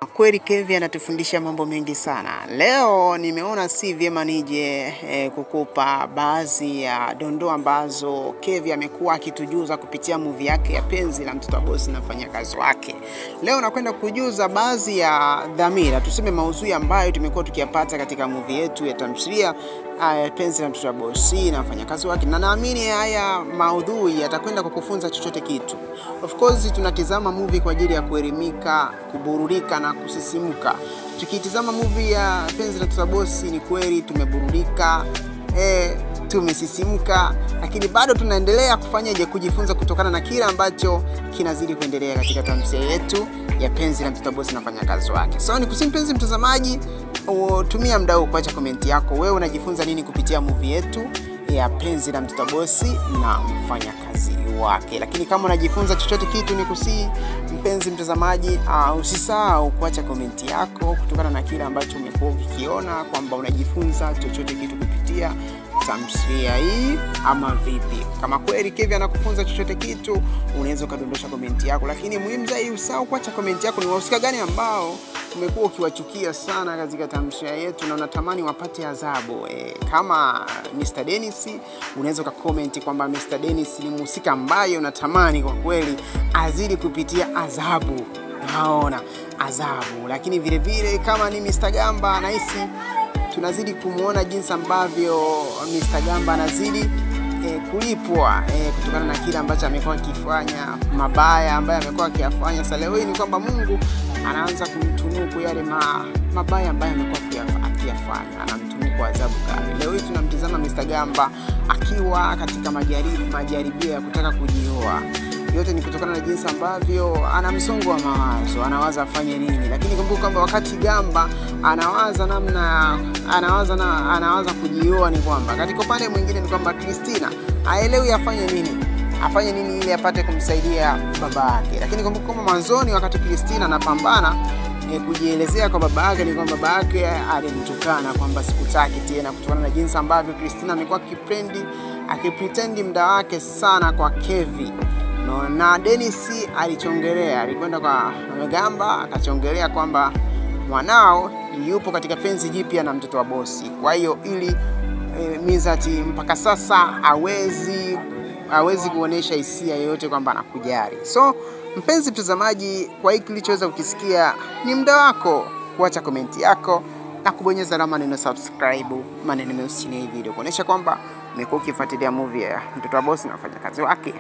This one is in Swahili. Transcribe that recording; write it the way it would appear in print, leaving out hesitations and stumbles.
Kweli Kevi anatufundisha mambo mengi sana. Leo nimeona si vyema nije kukupa baadhi ya dondoo ambazo Kevi amekuwa akitujuza kupitia movie yake ya Penzi la Mtoto wa Bosi na Mfanyakazi Wake. Leo nakwenda kujuza baadhi ya dhamira, tuseme maudhui ambayo tumekuwa tukiyapata katika movie yetu ya tamthilia Penzi la Mtoto wa Bosi na Mfanyakazi Wake, na naamini haya maudhui yatakwenda kukufunza chochote kitu. Of course tunatizama movie kwa ajili ya kuelimika, kuburudika na kusisimka. Tukitizama movie ya Penzi la Mtoto wa Bosi ni kweli tumeburudika, tumesisimka, lakini bado tunaendelea kufanyaje kujifunza kutokana na kile ambacho kinazidi kuendelea katika tamthilia yetu ya Penzi la Mtoto wa Bosi na Mfanyakazi Wake. So nikusihi mpenzi mtazamaji, tumia muda huu kuacha comment yako. Wewe unajifunza nini kupitia movie yetu ya Penzi la Mtoto wa Bosi na Mfanyakazi Wake? Lakini kama unajifunza chochote kitu, nikusihi mpenzi mtazamaji, usisahau kuacha comment yako kutokana na kile ambacho umekuwa ukikiona kwamba unajifunza chochote kitu kupitia tamthilia hii ama vipi. Kama kweli Kevi anakufunza chochote kitu, unaweza ukadondosha comment yako. Lakini muhimu zaidi, usahau kuacha comment yako ni wahusika gani ambao umekuwa ukiwachukia sana katika tamthilia yetu na unatamani wapate adhabu. Kama Mr. Dennis, unaweza ukacomment kwamba Mr. Dennis ni mhusika ambaye unatamani kwa kweli azidi kupitia adhabu. Naona adhabu. Lakini vile vile kama ni Mr. Gamba, nahisi tunazidi kumuona jinsi ambavyo Mr. Gamba anazidi kulipwa kutokana na kile ambacho amekuwa akifanya, mabaya ambayo amekuwa akiyafanya. Sasa leo hii ni kwamba Mungu anaanza kumtunuku yale mabaya ambayo amekuwa akiyafanya, anamtunuku adhabu kali. Leo hii tunamtizama Mr. Gamba akiwa katika majaribio ya kutaka kujioa. Yote ni kutokana na jinsi ambavyo ana msongo wa mawazo, anawaza afanye nini. Lakini kumbuka kwamba wakati Gamba anawaza namna anawaza kujioa, ni kwamba katika upande mwingine ni kwamba Christina haelewi afanye nini ili apate kumsaidia baba yake. Lakini kumbuka kwamba mwanzoni wakati Christina anapambana kujielezea kwa baba yake, ni kwamba baba yake alimtukana kwamba sikutaki tena, kutokana na jinsi ambavyo Christina amekuwa akipretend muda wake sana kwa Kevi. No, na Dennis alichongelea, alikwenda kwa Gamba akachongelea kwamba mwanao yupo katika penzi jipya na mtoto wa bosi. Kwa hiyo ili Mizati mpaka sasa hawezi kuonesha hisia yoyote kwamba anakujali. So mpenzi mtazamaji, kwa hiki kilichoweza kukisikia, ni muda wako kuacha comment yako na kubonyeza alama neno subscribe, maneno meusi chini ya hii video, kuonesha kwamba umekuwa ukifuatilia movie ya Mtoto wa Bosi na Mfanyakazi Wake.